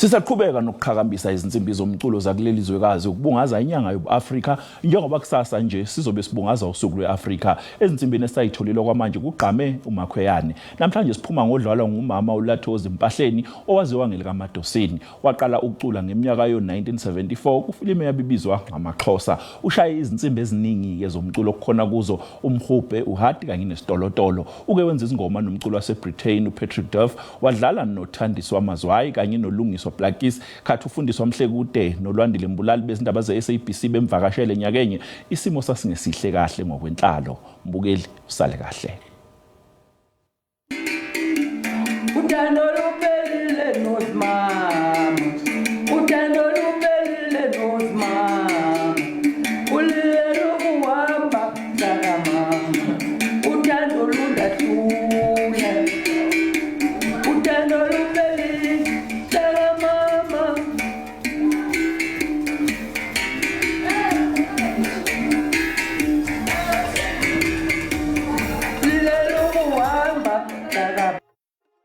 Sisaqhubeka nokuqhakambisa izinsimbi zomculo zakuleli zwekazi ukubungaza inyanga yobu-Afrika njengoba kusasa nje sizobe sibungaza usuku lwe-Afrika. Ezinsimbini esayitholile okwamanje kugqame uMakhweyane. Namhlanje siphuma ngodlalwa ngumama uLathozi Mpahleni owaziwa ngelikaMadosini. Waqala ukucula ngeminyaka yo-1974 kufilimu eyabibizwa ngamaXhosa. Ushaye izinsimbi eziningi-ke zomculo okukhona kuzo umhubhe, uhadi kanye nesitolotolo. Uke wenza izingoma nomculo waseBritain uPatrick Duff, wadlala noThandiswa Mazwai kanye noLungiswa Plakis. Khathi ufundiswa Mhlekude noLwandile Mbulali bezindaba ze-SABC bemvakashele nyakenye, isimo sasingesihle kahle ngokwenhlalo. Mbukeli, usale kahle. Uthando luphelile.